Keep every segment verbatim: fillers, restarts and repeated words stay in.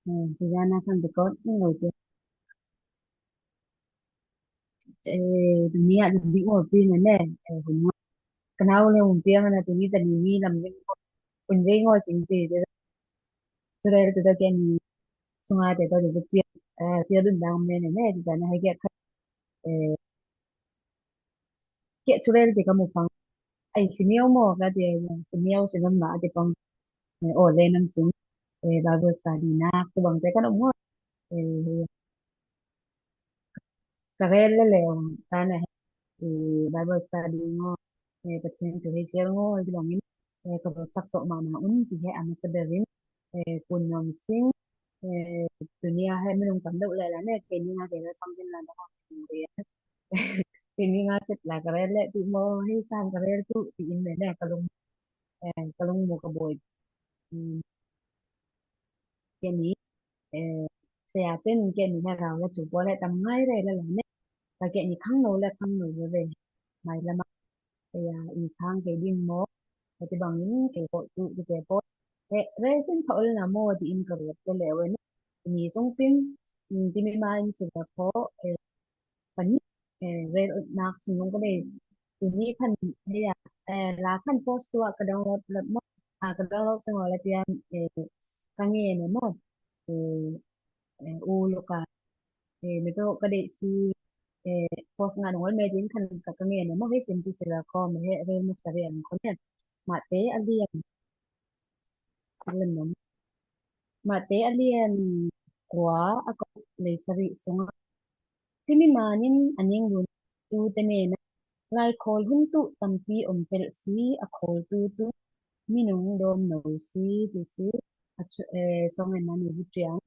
Eh, tuzana kan record ngol pia. Eh, dunia di ngol pia na ne. Eh, hun ngol. Kanau le hun pia na tuni tani ni lam ni ngol. Hun dei ngol sing pia. Surel tu ta kian ni sunga te ta tu pia. Eh, pia dun dang me ne ne. Tuzana hai kian. Eh, kian surel te ka mu pang. Ai, simiau mo ka te, simiau sinam na te pang. Eh, o le nam sing. Eh, Bible study na ku bang te kan om mo. Eh, ka rel le le ta na. Eh, Bible study ngo. Eh, Pathian tu he share ngo ti long in. Eh, ka sak so ma na un ti he am sa berin. Eh, kun nam sing. Eh, dunia he minung kan do le la ne. Ke ni na ke la sam din la na. Timi nga set la ka rel le ti mo hi sang ka rel tu ti in le le ka lung, eh, ka lung mo ka boi. Hmm. Ke ni, eh, se a ten ke ni ha rau la chu po le tam ngai re la la ne. Ka ke ni khang no le khang no le ve. Mai la ma. Ya, in sang ke ding mo. Ka ti bang in ke po tu ti ke po. He, re sin tho le na mo ti in ka rel le le we ni. Ni sung pin, hmm, timi ma in se la po, eh, pani, eh, rel nak sung ka dei. Tuni kan, ya, eh, la kan post tu ka download la mo. Ah, ka download sung la tian, eh, ka nge ne mo. Eh, eh, u lo ka. Eh, me to ka dei si, eh, post nga dong me din kan ka, ka nge ne mo he sin ti sila ko me he rel mo sa rian ko ne. Mate a lian. Alam mo. Mate a lian kua a ko le sari sunga. Timi manin a ning lun tu te nena. Lai khol hun tu tampi om pel si a khol tu tu minung dom no si ti si a chu, eh, song en mani bu tiang.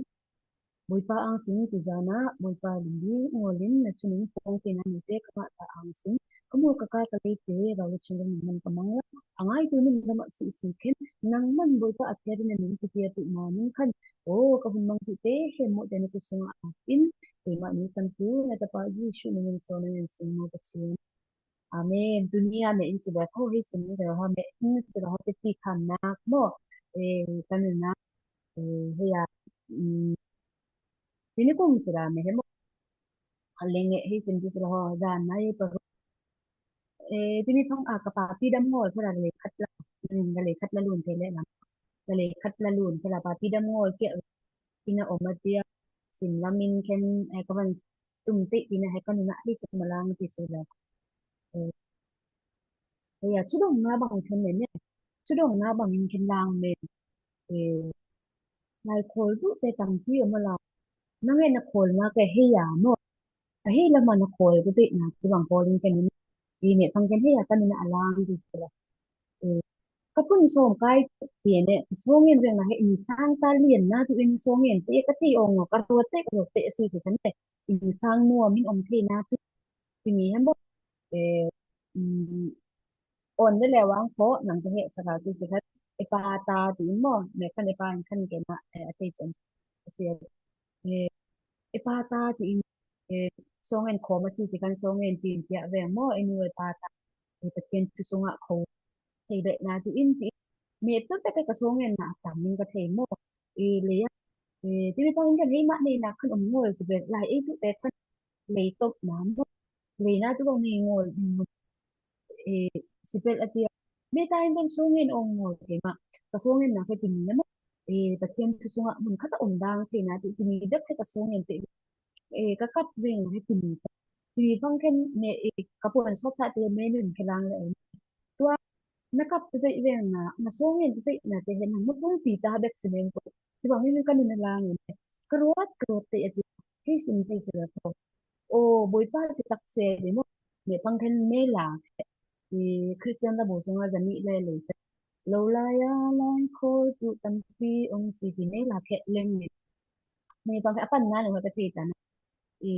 Boipa ang sing tu zana, Boipa lili ngolin na chuning pong ke na ni te ka ma ta ang sing. Ka mu ka ka ka le te, ra le ching man ka mang la. A ngai tu nin ka ma si si ken, nang man Boipa a ter na nin ti tia tu ma nin kan. O, ka hun mang tu te he mo te na ku sung a in, te ma ni san tu na ta pa Jisu na nin so na nin sing mo ka chin. Amen. Tuni a me in si ba ko he sin ni da ha me in si ba ha te ti kan na mo. Eh, kan na. Eh, he ya. Mm. Tuni kum si ra me he mo. Lenge he sin ti si ra ho. Zan na ye pa. Eh, tuni pang a ka pa pi dam ngol ka la le khat la. Mm, la le khat la lun te le la. La le khat la lun te la pa pi dam ngol ke. Ina om a tia. Sin la min ken, eh, ka van tum te ina he kan na he sin ma lang ti si la. Eh, eh, ya, chudong na bang ken ne ne. Chudong na bang in ken lang ne. Eh, lai khol tu te tampi om a la. Nang e na khol na ke he ya mo. A he la ma na khol tu te na ti bang khol in ken ne. I me pang ken he ya kan na a lang ti si la. Eh, ka pun som kai ti ne. Song en veng na he in sang ta lian na tu in song en te ka ti ong ka ro te ka ro te si ti kan ne. In sang nuam in om thei na tu. Timi hem bo. Eh, mm, on de le wang pho nang te he sa ka si ti khat. E pa ta ti in mo. Me kan e pa in kan ke na, eh, a te chen. Si, eh, e pa ta ti in, eh, song en kho ma si ti kan song en tin pia ve mo. E nu e pa ta. Eh, Pathian thu sunga kho thei le na tu in ti. Me tu te ka song en na tam min ka thei mo. Eh, le ya. Eh, ti mi pang kan hei ma nei na kan om ngol si be lai ei tu te kan lei top na mo. Lei na tu bang nei ngol. Eh, si be a tia. Me ta in kan song en ong ngol ke ma. Ka song en na ka ti mi na mo. Eh, Pathian thu sunga mun khat a om dang thei na tu ti mi dek ka song en te. Eh, ka kap veng he ti mi. Ti mi pang ken me, eh, ka puan sop ta te me nun ke lang le. Tua na kap te dei veng na, na song en te dei na te he na, na pung pi ta bek si men ko. Ti bang en ka nun lang en. Ka ruat, ka ruat te ati. Hei sin te si la ko. O, Boipa si tak se de mo. Me pang ken me la. Ti Christian ta bo sunga zani le le se. Lo la ya lai khol tu tampi om si ti me la ke lem me. Me pang ke apan na no ka ti ta na. I,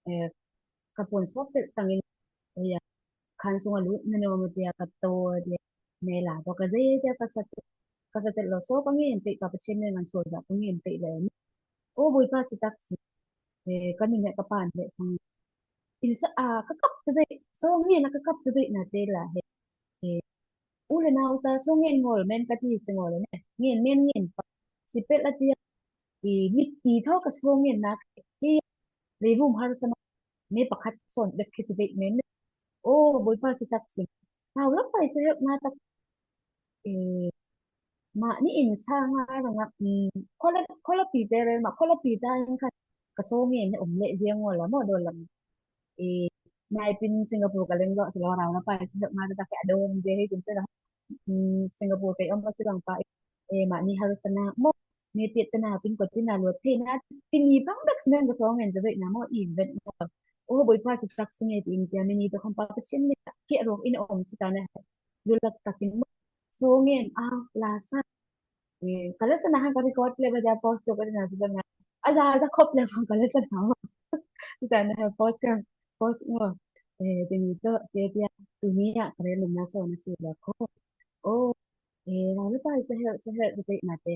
eh, ka puan sop tel tangin, ya, khan sunga lut na no ma tia ka to tia, me la to ka zei tia ka sa tel, ka sa tel lo so ka ngen te ka pa chen ne ngan so ja ka ngen te le. O Boipa si tak si. Eh, ka ni ne ka pan le pang. In sa a ka kap te dei, so ngen a ka kap te dei na te la he. Eh, u le nau ta so ngen ngol men ka ti se ngol ne. Ngen men ngen pa. Si pel a tia. i mitti thaw ka sawng ngen nak hi, leivum harsatna, mi pakhat sawn bek khi si dei men. O, Bawipa si tak si. Rau la pai sa hek na tak. E, mah ni in sa nga rang a, mm, khola, khola pi te rel ma, khola pi ta in khat ka sawng ngen om le ziang ngol la mo do lam. E, nai pin Singapore ka leng lo si lo rau la pai sa hek na tak ke adong je hei tin te la. Mm, Singapore kei om a si lang pa. E, mah ni harsatna mo. Mi piat te na pin ko tina luat thei na. Ti ni pang bek si nang ka sawng ngen te rei na mo i vet mo. O, Bawipa si tak si nge ti in tia mi ni to kham pa ka chin ni. Ki rok in om si ta na. Lulak takin mo. Sawng ngen a la sa. E, ka la sa na han ka record le ba ja post to ka na si ba na. A ja ja khop le ka la sa na mo. Si ta na post ka, post mo. E, ti ni to si tia tu ni ya ka le na so na si la ko. O, e, rau la pai sa hel, sa hel sa te na te.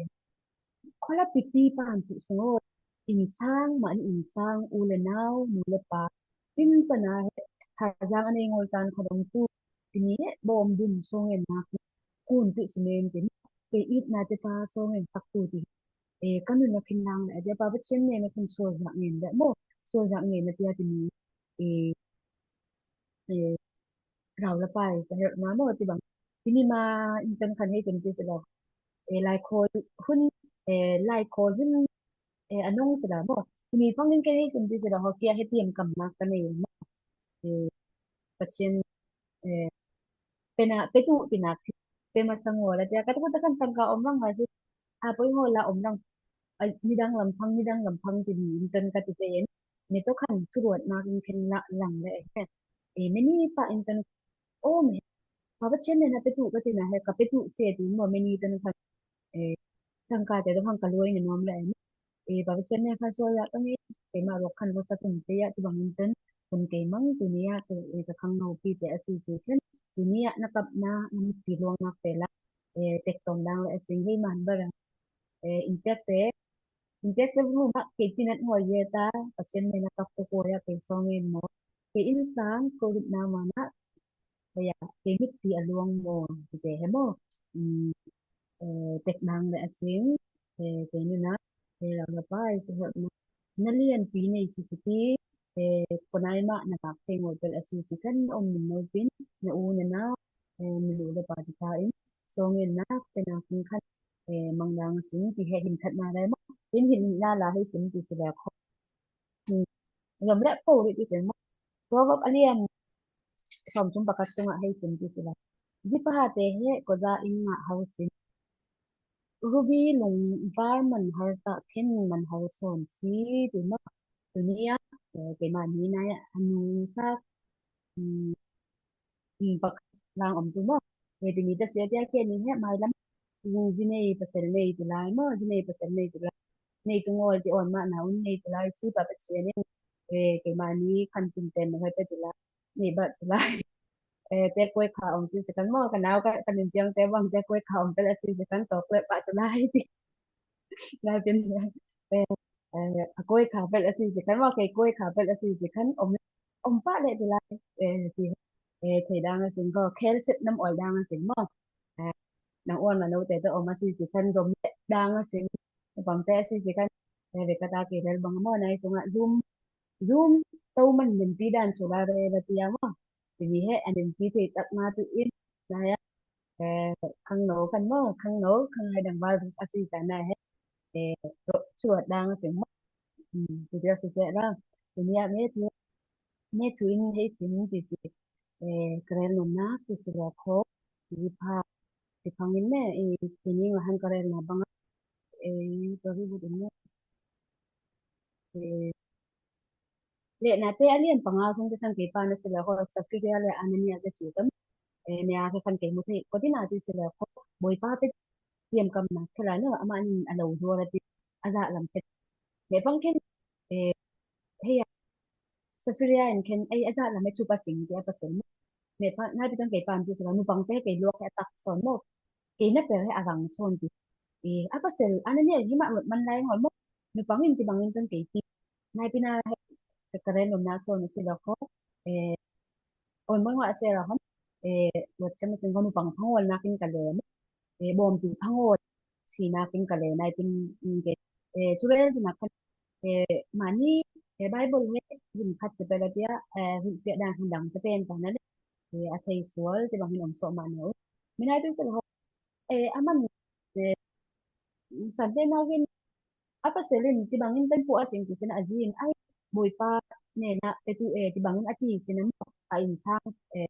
Khola piti pan tu sung o, insang, mah ni insang, u le nau, nu le pa. Tin pana he, Thazang a nei ngol tan kha dong tu, ti ni he, bawm dun sung e nak, kun tu si men tin, ke it na te pa sung e sak tu ti. E, ka nun a khin lang le, a dia pa pa chen ne na khin sual zak ngen le, mo, sual zak ngen na tia ti ni, e, e, rau la pai sa hel na mo ti bang. Ti ni ma in tan khan hei sem ti si lo. E, lai khol hun, e, lai khol hun, e, anong si lo mo. Ti ni pang in ke hei sem ti si lo ho kia he tiam kam nak ka nei mo. E, Pathian, e, pena, petu ti nak, pe ma sang wala tia. Ka tu ka kan tangka om lang ha si. A poi ho la om lang. A, midang lam pang, midang lam pang ti ni in tan ka ti te en. Mi to khan thu ruat nak in khen la lang le he. E, mi ni pa in tan o mi. Pa Pathian ne na petu ka ti na he, ka petu se ti mo mi ni tan khan. E, tangka te to khan ka luai ni nom le he. E, Pa Pathian ne kha so ya ka nge. Te ma ro khan ro sa tum te ya ti bang in tan. Kun ke mang tu ni ya, e, ka khang no pi te a si si khan. Tu ni ya na kap na, na mi ti luang nak te la. E, tek tom dang le a sing hei man ba ra. E, in tek te, in tek te bu ma ke ti nat ngoi ye ta, Pathian ne na kap ko ko ya ke sawng ngen mo. Ke insang ko rit na ma na, ke ya, ke mit ti a luang mo, ti te he mo. Mm, e, tek dang le a sing, e, ke ni na, e, la la pai, se he na. Na lian pi nei si si ti, e, ko nai ma na kap te ngoi pel a si si kan om min no pin, na u na na, e, mi lu le pa ti ta in, sawng ngen nak, pe nak in khan, e, mang dang sing, ti he hin khat na lai mo. Hin hin na la hei sim ti si le kho. Hmm. Zom le po ri ti sim mo. Proverb a lian sawm thum pakhat sung a hei sim ti si le. Zi pa te he ko za in nga hau sim. Ruby lung var man har ta khen man har sawn si ti mo. Tu ni a, e, ke ma ni na ya, anu sa, hmm, mm, pakhat lang om tu mo. E, ti ni ta sia tia ke ni he mai lam. Mm, zi nei pasal nei tu lai mo, zi nei pasal nei tu lai. Nei tu ngol ti on ma na un nei tu lai si pa pa sia ni. E, ke ma ni khan tin ten mo he pe tu lai. Nei ba tu lai. E, te koi kha om si si kan mo, ka nau ka, ka nin tiang te bang te koi kha om pe la si si kan to koi pa tu lai ti. Lai pin, e, e, a koi kha pel a si si kan mo, kei koi kha pel a si si kan om, om pa le ti lai, e, ti, e, thei dang a sing ko, khel set nam ol dang a sing mo. E, nang ol ma no te to om a si si kan zom le dang a sing, pang te a si si kan, e, ve ka ta ke lel bang mo nai sung a zum, zum to man lim pi dan chu la re ba ti a mo. Ti ni he an lim pi thei tak ma tu in, nai a, e, khang no kan mo, khang no, khang hai dang val a si ta na he. E, ro, chuat dang a sing mo. Hmm, ti dia si se la. Ti ni a me tu, me tu in hei sim ti si. E, ka rel nom nak ti si le kho. Ti pha, ti phang in me, e, ti ni nga han ka rel na bang a. E, to hi bu in me. E, le na te a lian panga sung te khan kei pa na si le kho, Sapphira le Anania te chu tam. E, ne a khan kei mu thei. Ko ti na ti si le kho. Bawipa te tiam kam na khela no, ama nin a lo zuar a ti. A za lam khen. Me pang khen, e, hei a, Sapphira in khen, ei, a za lam e chu pa sing ti a pa sing. Me pa, na pi tang kei pa am ti si le, nu pang te kei luak he a tak sawn mo. Kei na per he a rang sawn ti. E, a pasal, Anania hi ma ruat man lai ngol mo. Nu pang in ti bang in tang kei ti. Nai pi na he, ka rel nom na sawn a si lo kho. E, on mo ngol a se ra hon. E, ruat chem a sing ko nu pang phangol nak in ka le mo. E, bawm tu phangol. Si nak in ka le, nai pin, mm, ke. Eh, cu rel dingah khan, eh, mahni, eh, Bible he rim khat si pelatia, eh, rim fiah dan hun dang ka ten ta na le, eh, a thei sual ti bang hin om sawh mah na uh. Minai tu sel ho, eh, aman, eh, Sante nau hin a pasal in ti bangin tempu a sing ti sin a zin ai Bawipa nena petu e ti bangin a ti sin a maw a insang, eh,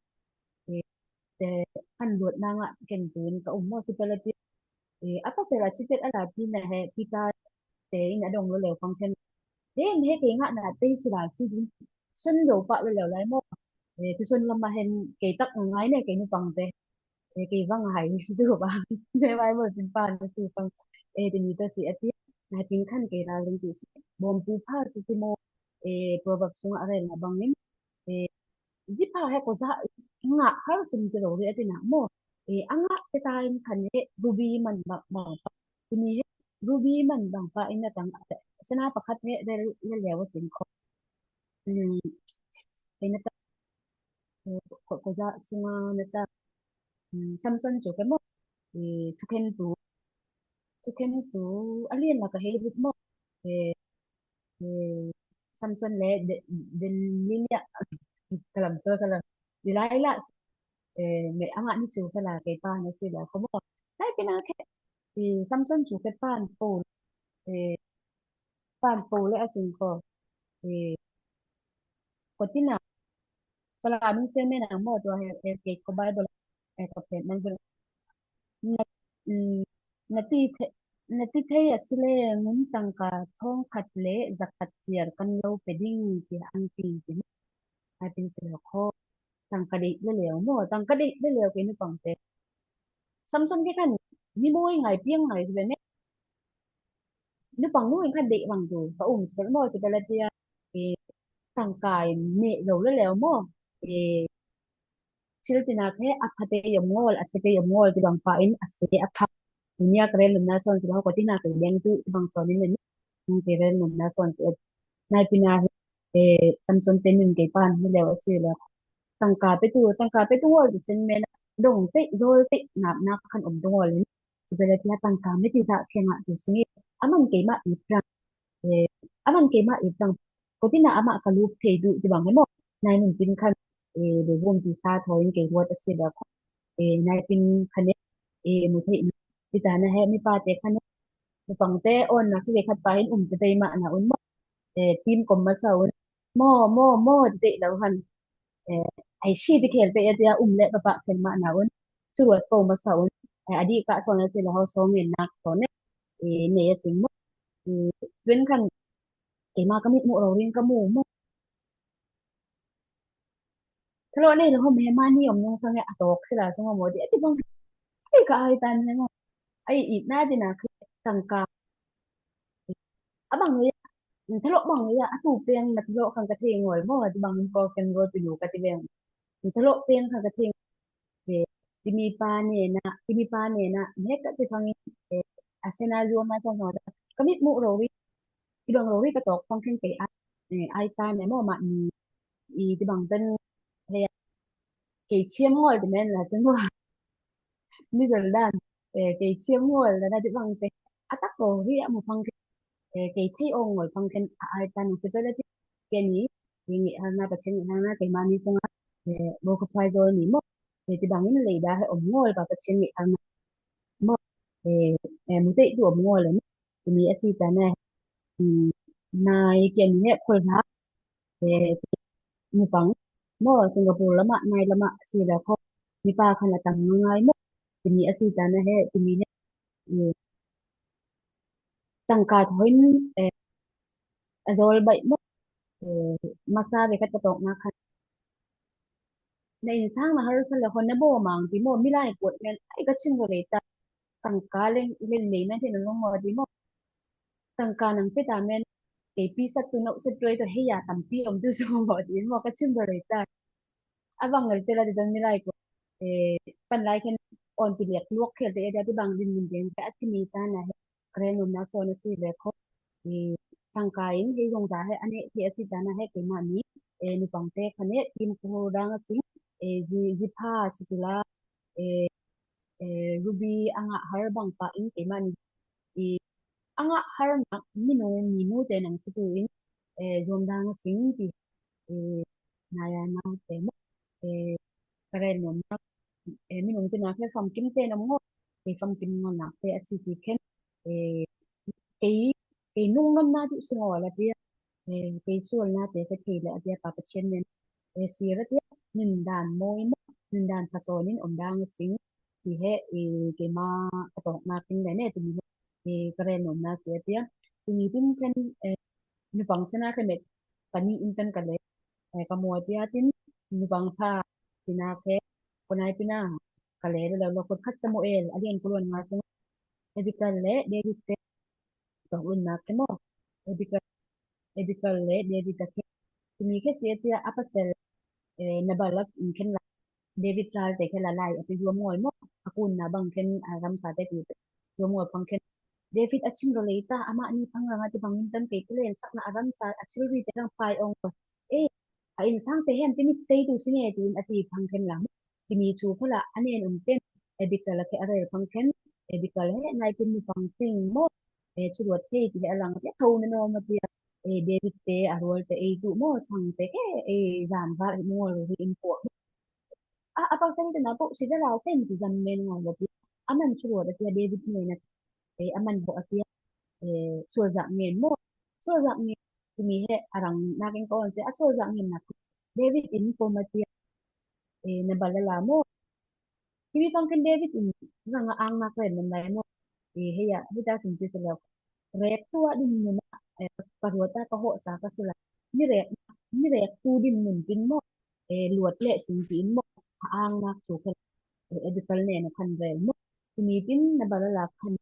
eh, te kan luat nangah ken tuin ka um maw si pelatia, eh, a pasal a citet a la ti na he Peter te in a dong lo leu fang khen. He, he kei ngah na te si la si ding. Sun do pa lo leu lai maw. Eh, ti sun lama hen kei tak ngai ne kei nu pang te. Eh, kei vang hai si tu ba. Ne Bible tin pa na si pang. Eh, ti ni ta si a ti. Na tin khan kei la ling tu si. Bom tu pa si ti maw. Eh, Proverbs sungah a rel na bangin. Eh, zipa he ko za ngah har sim ti lo ri a ti na maw. Eh, a ngah te ta in khan he ruby man bang bang pa. Tuni he ruby man bang pa in na tang a te. Sana pakhat he rel le leu a sin ko. Hmm. He na ta. Eh, ko, ko za sunga na ta. Hmm. Samson cu ke maw. Eh, thukhen tu. Thukhen tu. A lian la ka he rit maw. Eh, eh, Samson le De-, Delilah, kalam so kalam. Delilah, eh, me ama ni cu kala kei pa na si la ko mo. Lai ke na ke, eh, Samson cu ke pan po, eh, pan po le a sing ko, eh, ko tina, kala min se me na mo tu he, eh, ke ko Bible, eh, ko pe man na, mm, na ti the-, na ti thei a si le ngun tangka thawng khat le za khat ciar kan lo pe ding ti an ti ti a tin si lo kho. Tangka deih le leo maw, tangka deih le leo ke nu pang te. Samson ke kan ni mawi ngai piang ngai ve ne. Nu pang nu in khan deih bang tu ka um si pal maw si pal a tia. Eh, tangka in ne lo le leo maw. Eh, Thil tinak he a pha te i om ngawl, a sia te i om ngawl ti bang pah in a sia a pha. Tunia ka rel nunna sawn si lo, ko tinak i deng tu ti bang sawn in nani. Nung te rel nunna sawn si et. Nai pina he, eh, Samson te nun kei pan he leo a si lo. Tangka pe tu, tangka pe tu ngawl ti sen men a dong te, zol te, nap nak kan om tu ngawl in. Sibele tia tangka meti za kengah tu singi. Aman keimah i prang. Eh, aman keimah i prang. Ko tina amah ka lup thei duh ti bang emaw. Nai nun tin khan, eh, de vum ti sa thaw in kei ruat a si le kho. Eh, nai tin khan e, eh, mu thei ti ta na he mi pa te khan e. Mi pang te on na ki ve khat pa hin um te tei mah na un maw. Eh, tim kom masa un. Maw, maw, maw ti tei lo han. Eh, ai si ti khel te e tia um le papa khel mah na un. Suruat ko masa un. Eh, adi ka sawn a si le ho song in nak sawn e. Eh, nei a sing maw. Eh, tun khan keimah ka mit muh rori in ka mu maw. Thalo nei lo hom he mah ni om nung sang e a tawk si la sung a maw ti a ti bang. Ai ka ai tan ne maw. Ai it na ti na khi tangka. A bang ni a, thalo bang ni a, a tu peng na thalo khan ka thei ngol maw, a ti bang in ko ken ro ti lu ka ti veng. Thalo peng khan ka thei ngol. Eh, timi pa nena, timi pa nena, mek ka ti phang in, eh, a sena zuam a sa hawt a. Ka mit muh rori, ti bang rori ka tawk phang khen kei a, eh, ai ta ne maw mah ni, i ti bang ten, hei a, kei chiam ngol ti men la chun maw. Ni zol dan, eh, kei chiam ngol la na ti bang te. A tak rori a mu phang khen, eh, kei thei ong ngol phang khen a ai ta ne si pe la ti. Kei ni, kei ngeih hal na Pathian ngeih hal na kei mah ni chunga, eh, bo ka phai zol ni maw. Eh, ti bang in lei da he om ngol pa Pathian ngeih hal na maw. Eh, eh, mu tei tu om ngol le maw. Timi a si ta na, mm, nai kei ni he khol ha. Eh, mu pang maw Singapore lama, nai lama si la kho. Mi pa khan a tam ngai maw. Timi a si ta na he, timi he. Eh, tangka thaw in, eh, a zol baih maw. Eh, masa ve khat ka tawk na khan. Na insang na har sa le hon na bo mang ti maw, milai kuat men, ai ka chim ro lei ta. Tangka leng, leng lei men te na nung maw ti maw. Tangka nang pe ta men, kei pi sat tu no sat tuai to hei a tampi om tu so maw ti maw ka chim ro lei ta. A bang ngal te la ti don milai kuat. Eh, pan lai khen on ti liak luak khel te e ti bang din min deng te a ti mi ta na he. Kren um na so na si le kho. Eh, tangka in hei zong za he a ne he a si ta na he keimah ni. Eh, nu pang te khan e tim ko dang a sing. Eh, zi, zi pha si tu la. Eh, eh, ruby a ngah har bang pa in keimah ni. Eh, a ngah harnak minung, minu te nang si tu in, eh, zuam dang a sing ti, eh, nai a nau te maw, eh, ka rel nuam nak, eh, minung te nak he famkim te nam ngawh, eh, famkim ngawh nak te a si si khen, eh, kei, kei nung nam na tu si ngawh la tia, eh, kei sual na te ka thei le a tia pa Pathian nen, eh, si ra tia, nun dan mawi maw, nun dan phasawn in om dang a sing, ti he, eh, keima ka tawk nak in le ne, ti mi he, eh, ka rel nuam na si a tia, ti mi tin khen, eh, nupang sena khe met, pani in tan ka le, eh, ka mua tia tin, nupang pha, tina khe, ko nai pina, ka le le lo, lo kut khat Samuel, a lian kuluan nga sung, Abigail le David te, tawk lun nak khe maw, Abigail, Abigail le David a khe, ti mi khe si a tia a pasal, eh, Nabal a in khen la, David ral te khe la lai a ti zuam ngawi maw, a kunna bang khen a ramsa te ti zuam ngawi pang khen, David a chim ro lei ta, amah ni pang rang a ti bang in tan kei kule, sakna a ramsa a chil ri te rang pai ong ko. Eh, a insang te hem ti mit tei tu si nge ti in a ti pang khen la maw. Ti mi chu kho la a nen um ten, Abigail a khe a rel pang khen, Abigail he nai pin mi pang ting maw. Eh, chu ruat thei ti he a lang a tia tho na no ma tia, eh, David te a rual te ei tu maw, sang te khe, eh, zan val hi mungol ri in puak. A, a pasal te na pawh si dala sen ti zan men ngai la tia. A man chu ruat a tia David nen a, eh, a man ho a tia, eh, sual zak ngen maw. Sual zak ngen ti mi he a rang nak in ka on se a sual zak ngen nak David in pom a tia, eh, Nabal a la maw. Ti mi pang khen David in rang a ang nak ren nam lai maw. Eh, hei a, hei ta sin ti se lo. Rek tu a din mun a, eh, ka ruat a ka hoh sa ka si la. Mi rek, mi rek tu din mun pin maw. Eh, luat le sing pi in maw, a ang nak chu khen, eh, Abigail nen a khan rel maw. Ti mi pin Nabal a la khan,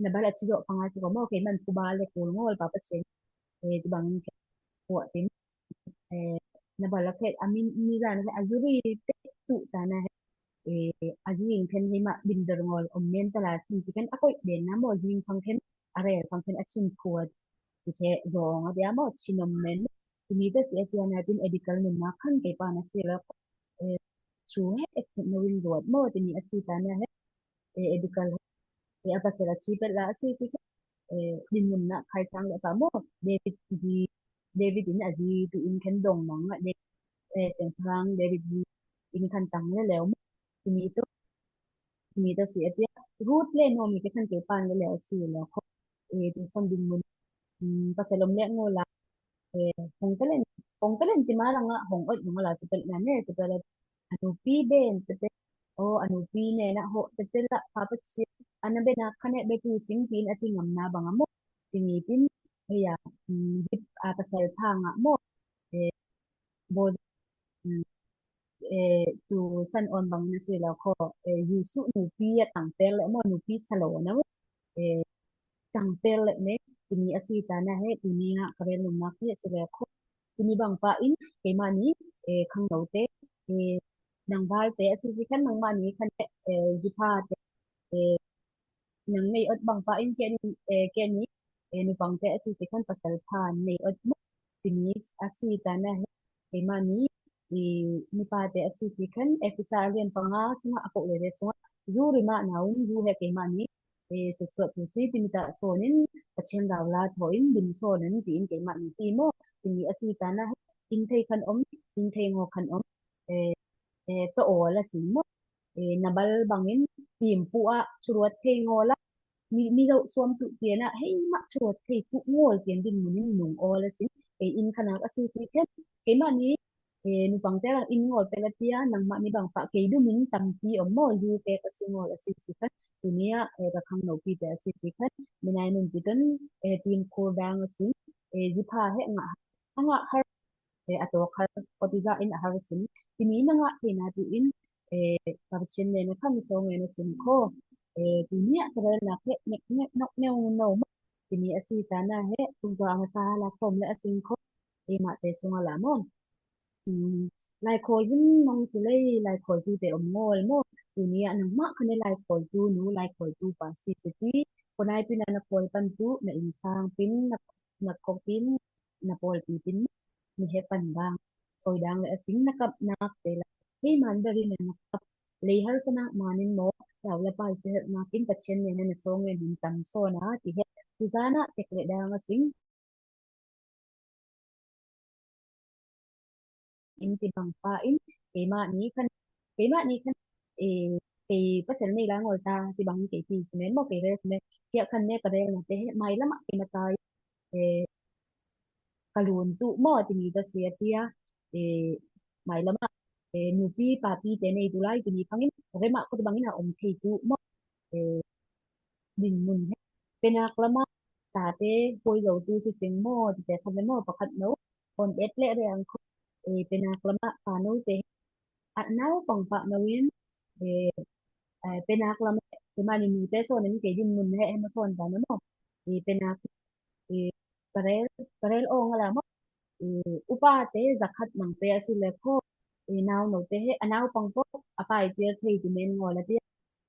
Nabal a chi zawh panga chi ko maw, kei man phuba le kul ngawl pa Pathian, eh, ti bang in khe puah tin, eh, Nabal a khe, a min, mi zan a khe, a zuri te tu ta na he, eh, a zing khen hei mah bimder ngawl om men ta la sin ti khen a koih den na maw, zing pang khen, a rel pang khen a chin phuat ti khe zawng a dia maw, chin om men. Ti mi ta si a tia na tin Abigail nunna khan kei pa na si la, eh, chu he ek no in ruat maw, ti mi a si ta na he, eh, Abigail he, eh, a pasal a chi pet la a si si khe, eh, din nunna khai sang le pa maw, David zi, David in a zi tu in khen dong mang a, David, eh, seng phang David zi in khan tang le leu maw. Ti mi to, ti mi to si a tia. Ruth le Naomi te khan kei pan le leu si leu kho. Eh, tu san din mun. Hmm, pasal om le ngo la. Eh, hong talen, hong talen ti ma rang a, hong ot ngo la si pel na ne, si pel a nupi ben te te. O, a nupi nen a hoh te te la, pa Pathian. Ana ben a khan e be tu sing tin a ti ngam na bang a maw. Ti mi tin, eh, ya, hmm, zip a pasal pha nga maw. Eh, Boaz, mm, eh, tu san on bang na si lo kho, eh, Jesu nupi a tang pel le maw, nupi salo na maw, eh, tang pel le me, ti mi a si ta na he, ti mi a ka rel num nak he si le kho, ti mi bang pa in, kei ma ni, eh, khang lo te, eh, nang val te a si si khan nang ma ni khan, eh, zi pha te, eh, nang nei ot bang pa in ke ni, eh, ke ni, eh, nupang te a si si khan pasal pha nei ot maw ti mi a si ta na he, eh, ma ni, eh, nupa te a si si khan Efesa a lian panga sunga a ko le le sunga zu ri ma na un zu he kei ma ni, eh, sek suat tu si ti mi ta so nin Pathian dau la tho in dim so nin ti in kei ma ni ti maw ti mi a si ta na he, in thei khan om, in thei ngo khan om, eh, eh, to aw la si maw. Eh, Nabal bangin timpu ah churuat thei ngawl a, mi, mi zoh suam tuh tian ah, hei mah churuat thei tuh ngawl tian dinmun in nung awl a si. Kei in khanak a si si khen, kei mah ni, eh, nupang te rang in ngawl pek a tia, nang mah ni bang pah kei dum in tampi om maw, zu pek a si ngawl a si si khen. Tuni ah, eh, ka khang nopi te a si si khen, minai nun pi ton, eh, tim khur dang a si, eh, zipha he ngah, a ngah har eh, a tawk har, kawtiza in a har sin. Timi na ngah theina tu in, eh, Pathian nen a khang so ngen a sin kho. Eh, tuni ah ka rel nak he, nek, nek, nok neu no ma. Timi a si ta na he, tung tua a masa la khom le a sin kho. Eh, mah te sung a la mo. Hmm, lai khawl vin nong si lei, lai khawl tu te om ngol mo. Tuni ah nang mah kha ne lai khawl tu nu, lai khawl tu pa si si ti. Ko nai pin a na khawl pan tu, na insang pin, na, na kok pin, na pawl pi pin. Mi he pan dang, koi dang le a sing na kap nak te la. Hei man beri na na kap. Lei har sa nak manin mo, lau la pai se nak in Pathian nen na song nen hin tam so na, ti he tuzan ah tek le dang a sing in ti bang pa in, keimah ni khan, keimah ni khan, eh, kei pasal nei la ngol ta ti bang kei ti simen maw, kei rel simen, kiah khan ne ka rel na te he, mai lamah kei mata in, eh, ka lun tu maw, ti ni ta sia tia, eh, mai lamah, eh, nupi papi te nei tu lai ti ni phangin, remah ko ti bangin a om thei tu maw, eh, dinmun he, penak lamah tate huai lo tu si sing maw, ti te khan le maw, pakhat no, on et le re ang kho, eh, penak lamah ta no te, a naupang pah no in, eh, eh, penak lamah, keimah ni nu te son in kei dinmun he, he ma son ta na maw, eh, penak, eh, ka rel, ka rel ong a la maw, eh, upa te zakhat nang pe a si le kho, eh, nau no te he, a naupang pawh a pai tir thei ti men ngol a tia,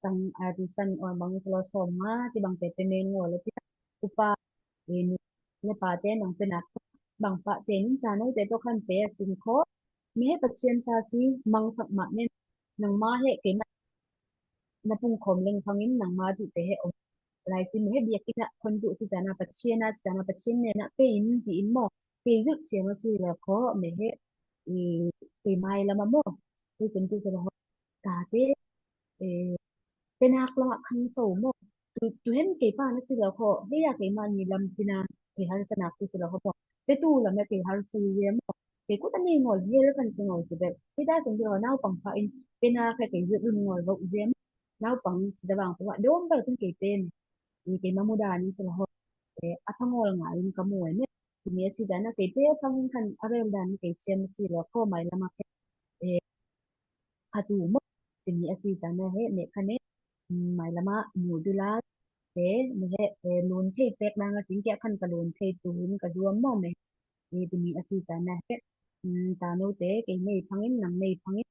tang, a, tusan, a, bang salo sawm nga ti bang te pe men ngol a tia, upa, eh, nu le pa te nang penak bang pah te nin ta no te tawh khan pe a sing kho, mi he Pathian ta si mangsak mah nen, nangma he keimah na pungkhawm leng phangin nangma duhte he om lai si, mi he biakinn ah khon duh si tana, Pathian a si tana, Pathian nena pe in ti in maw, kei zilh thiam a si le kho, mi he, i, kei mai lama maw, kei sim ti si le kho, tate, eh, penak lamah khangso maw, tu, tu hen kei pa na si le kho, hei a keimah ni lam tina kei harsa nak ti si le kho maw, pe tu lam a kei harsa ye maw, kei kut a nei ngol hel kan si ngol si bek. Hei ta sim ti le kho, naupang pah in penak he kei zilh ngol lo zia maw, naupang si da bang pah dawm bal kun kei pen, i keimah mu dan in si le kho, eh, a pha ngol ngai in ka mu e ne, ti mi a si tana kei pe phangin khan a rel dan kei thiam a si le kho, mai lamah khe, eh, kha tu maw, ti mi a si tana he, me khan e, mm, mai lamah mu tu lai te, mi he, eh, lun thei pek dang a sing, kiah khan ka lun thei tu in ka zuam maw me, eh, ti mi a si tana he, mm, ta no te kei nei phangin, nang nei phangin,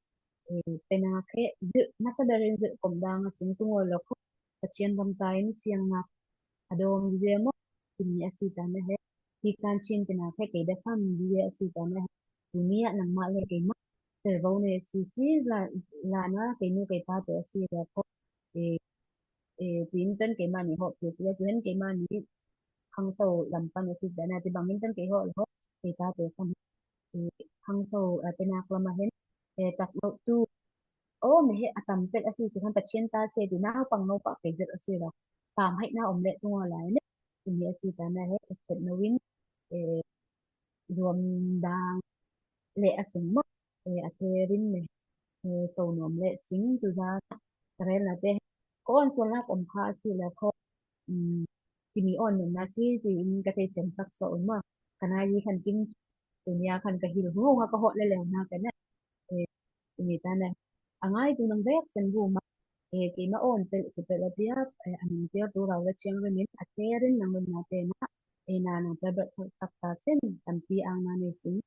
eh, penak he zilh, masa berin zilh kom dang a sing tu ngol lo kho, Pathian lam ta in siang nak a dawm zia maw, ti mi a si tana he, ti kan chin penak he kei da sam zia a si tana he, tuni ah nangmah le keimah, tel vo ne si si la, lana kei nu kei pa te a si le kho, eh, eh, tin ton keimah ni hawh pia si le, tu hen keimah ni khangso lam pan a si tana, ti bangin ton kei hawh le hawh, kei pa te khan, eh, khangso, eh, penak lama hen, eh, tak lo tu, aw, mi he a tam pek a si si khan Pathian ta se ti naupang no pah kei zet a si lo. Pam haih na om le tu ngol lai ne. Ti mi a si tana he, a khet no in, eh, zuam dang le a sing maw, eh, a therin me, eh, so nuam le sing tu za ka rel na te. Ko on sual nak om kha a si le kho, mm, ti mi on nuam na si, ti in ka thei chem sak so un maw. Ka nai yi khan kim, tu nia khan ka hil hu nga ka hawh le le na ka ne. Eh, ti mi tana. A ngai tu nang vek sen bu ma. Eh, keimah on pel si pel a tia, eh, a nung tia tu rau le chiang le min, a therin nang nun na te na. Eh, na nang pel bek sak ta sen, tampi ang na nei sing.